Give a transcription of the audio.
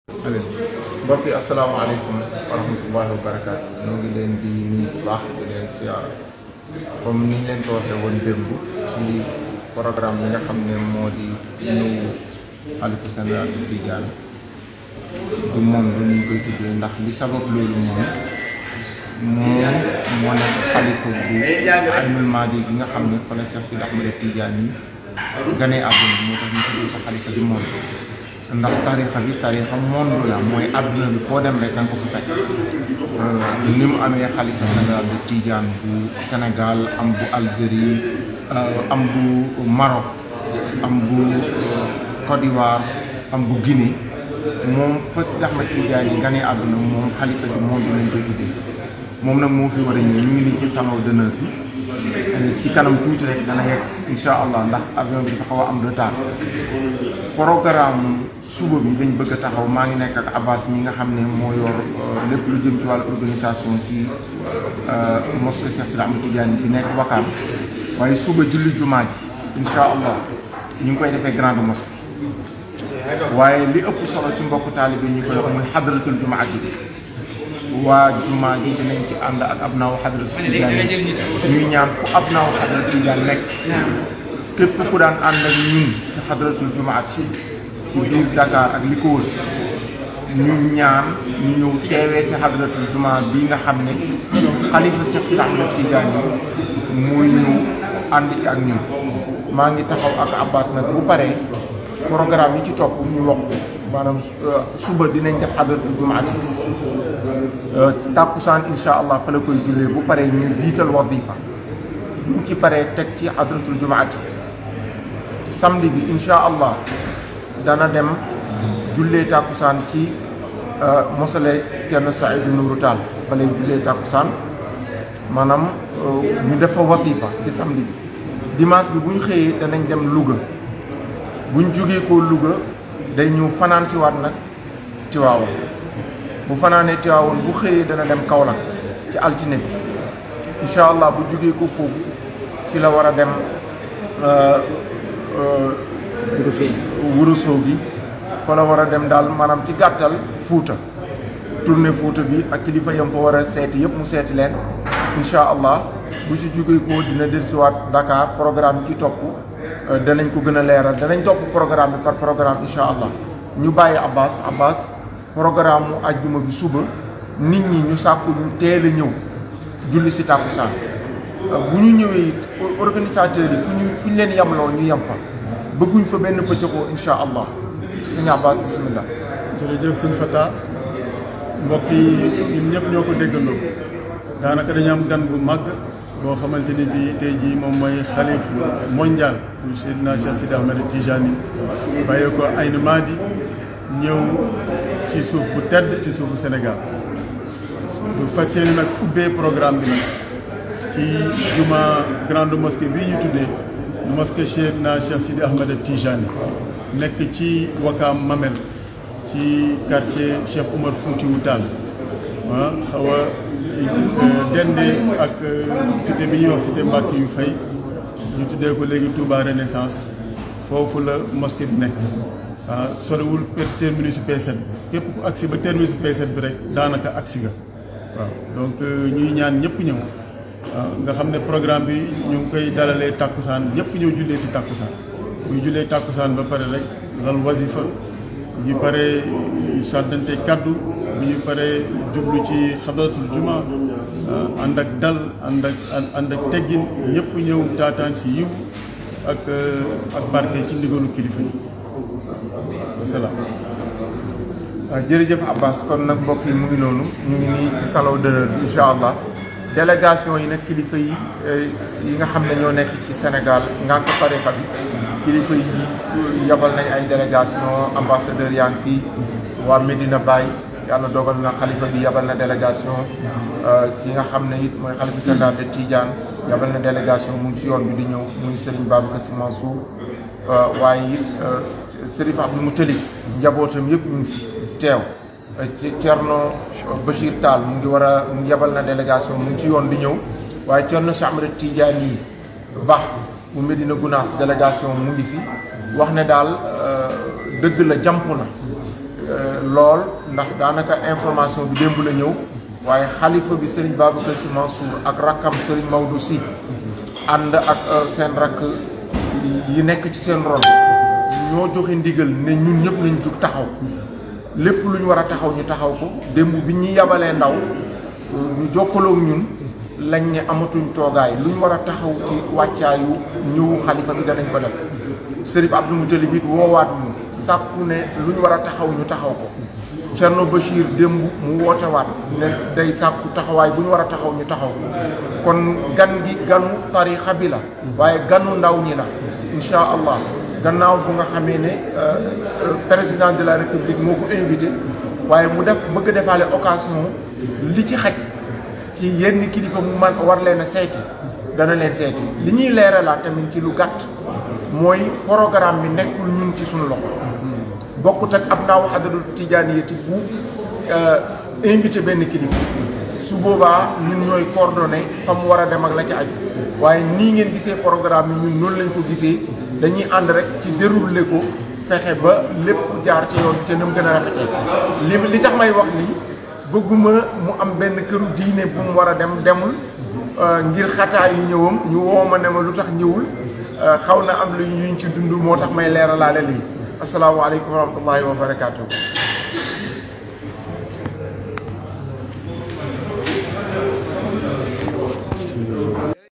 mbokk yi asalaamaaleykum wa rahmatullahi wa barakaatu ñoo ngi leen di nuyu bu baax di leen siyaara comme ni ñu leen ko waxee woon démb ci programme bi nga xam ne moo di nuyu xalifa général bu Tidiane du moom lu ñu koy tuddee ndax li sabab loolu moom moo nekk xalifa bu Aynul Maadi gi nga xam ne fa la Cheikh Sidi Ahmed Tidiane yi ganee àdduna moo tax ñu tuddee ko xalifa du monde ndax tarixa monde la mooy àdduna bi foo dem rek danga ko fi fekk ni mu amee xalifa général bu Tidiane bu Sénégal am bu Algérie am bu Maroc am bu Côte d'Ivoire am bu Guinée moom fa Sidi Ahmed Tidiane yi ganee àdduna moom xalifa du monde lañ koy tuddee moom nag moo fi war a ñëw ñu ngi nii ci salon d'honneur bi ci kanam tuuti rek dana yegg incha allah ndax avion bi dafa xaw a am retard. programme suba bi dañ bëgg a taxaw maa ngi nekk ak Abbas mi nga xam ne moo yor lépp lu jëm ci wàllu organisation ci mosquée Cheikh Sidi Ahmed Tidiane bi nekk Wakam waaye suba julli jumaa ji incha allah ñu ngi koy defee grande mosquée waaye li ëpp solo ci mbokku taalibe ñu koy wax muy xadratul jumaa ji waa jumaa ji dinañ ci ànd ak abnaaw xadratul Tidiane ñuy ñaan fu abnaaw xadratul Tidiane nekk képp ku daan ànd ak ñun ci xadratul jumaat ci biir Dakar ak li ko wër ñu ñaan ñu ñëw teewee ci xadratul jumaa bi nga xam ne xalifa Cheikh Sidi Ahmed Tidiane yi mooy ñëw ànd ci ak ñun. maa ngi taxaw ak Abbas nag bu paree programme yi ci topp ñu wax maanaam suba dinañ def xadratul jumaat tàkkusaan insha allah fa la koy jullee bu paree ñu jiital wadifa buñ ci paree teg ci xadratul jumaat samedi bi incha allah dana dem jullee tàkkusaan ci mosale Thierno Saïdou Nourou Tall fa lay jullee tàkkusaan maanaam ñu def fa wasifa ci samedi bi dimanche bi bu ñu xëyee danañ dem Louga bu ñu jógee koo Louga day ñëw fanaan si waat nag Tiwaawan bu fanaanee Tiwaawan bu xëyee dana dem Kaolack ci altine bi incha allah bu jógee ko foofu ci la war a dem Wurusoo gi fa la war a dem daal maanaam ci gàttal Fuuta tournée Fuuta bi ak kilifa yam fa war a seeti yëpp mu seeti leen incha allah bu ci jógee ko dina dellusiwaat Dakar programme yi ci topp danañ ko gën a leeral danañ topp programme bi par programme incha allah ñu bàyyi Abbas programme mu àjjuma bi suba nit ñi ñu sàkku ñu teel a ñëw julli si tàkkusaan bu ñu ñëwee it organisateurs yi fu ñu leen yemloo ñu yem fa bëgguñ fa benn pëccëxoo incha allah sëñ Abbas bisimilah. jërëjëf sëñ Fata mbokk yi ñun ñëpp ñoo ko déggandoo daanaka dañu am gan bu mag boo xamante ni bii tey jii moom mooy xalif mondial bu Seydina Cheikh Sidi Ahmed Tidiane bàyyee ko Aynul Maadi ñëw ci suuf bu tedd ci suufu Sénégal bu fas yéene nag ubbee programme bi nag ci juma grande mosquée bii ñu tuddee mosquée Seydina Cheikh Sidi Ahmed Tidiane nekk ci Wakam Mamel ci quartier Cheikh Oumar Foutiyou Tall xaw a dende ak cité bi ñuy wax cité Mbacke yu fay ñu tuddee ko léegi Touba Renaissance foofu la mosquée bi nekk sorewul terminus P7 képp ku agsi ba terminus P7 bi rek daanaka agsi nga waaw donc ñuy ñaan ñëpp ñëw nga xam ne programme bi ñu ngi koy dalalee tàkkusaan ñëpp ñëw jullee si tàkkusaan bu ñu jullee tàkkusaan ba pare rek lal wasifa bu ñu paree sàddante kaddu bu ñu paree jublu ci xadratul juma ànd ak dal ànd ak teggin ñëpp ñëw taataan si yiw ak barke ci ndigalu kilifa yi wasalaam. waaw jërëjëf Abbas kon nag mbokk yi mu ngi noonu ñu ngi nii ci salon d'honneur bi incha allah délégation yi nag kilifa yi nga xam ne ñoo nekk ci Sénégal nga ko tariqa bi kilifa yi yabal nañ ay délégation ambassadeur yaa ngi fii waa Medina Baye yàlla dogal na xalifa bi yabal na délégation ki nga xam ne it mooy xalifa général de Tidiane yabal na délégation mu ngi ci yoon bi di ñëw muy Serigne Babacar Sy Mansour waaye it Serif Abdou Moutalib njabootam yëpp ñu ngi fi teew Thierno Bachir Tall mu ngi yabal na délégation mu ngi ci yoon di ñëw waaye Thierno Cheikh Ahmed Tidiane yi Ba bu Medina Gounass délégation mu ngi fi wax ne daal dëgg la jàmp na lool ndax daanaka information bi démb la ñëw waaye xalifa bi Serigne Babacar Sy Mansour ak rakkam Serigne Maodo Sy ànd ak seen rakk yi nekk ci seen ron ñoo joxe ndigal ne ñun ñëpp nañ jug taxaw lépp lu ñu war a taxaw ñu taxaw ko démb bi ñuy yabalee ndaw ñu jokkaloo ñun lañ ne amatuñ toogaay lu ñu war a taxaw ci wàccaayu ñëwu xalifa bi danañ ko def Serif Abdou Moutalib it woowaat ñu sàkku ne lu ñu war a taxaw ñu taxaw ko Thierno Bachir démb mu wootewaat ne day sàkku taxawaay bu ñu war a taxaw ñu taxaw ko kon gan gi ganu tarixa bi la waaye ganu ndaw ñi la incha allah gannaaw bu nga xamee ne président de la république moo ko invité waaye mu def bëgg defaale occasion li ci xaj ci yenn kilifa mu man war leen a seeti dana leen seeti li ñuy leeralaat tamit ci lu gàtt mooy programme bi nekkul ñun ci suñu loxo bokkut ak ab naaw xadaratul tijaaniyati bu invité benn kilifa su boobaa ñun ñooy coordonné fa mu war a dem ak la ci aju waaye nii ngeen gisee programme bi ñun noonu lañ ko gisee dañuy ànd rek ci déroulé ko fexe ba lépp jaar ci yoon te na mu gën a rafetee li tax may wax nii bëgguma mu am benn këru diine bu mu war a demul ngir xataa yi ñëwam ñu woo ma ne ma lu tax ñëwul xaw na am lu ñu ci dund moo tax may leeralaale lii asalaamaaleykum wa rahmatullahi wa barakaatu.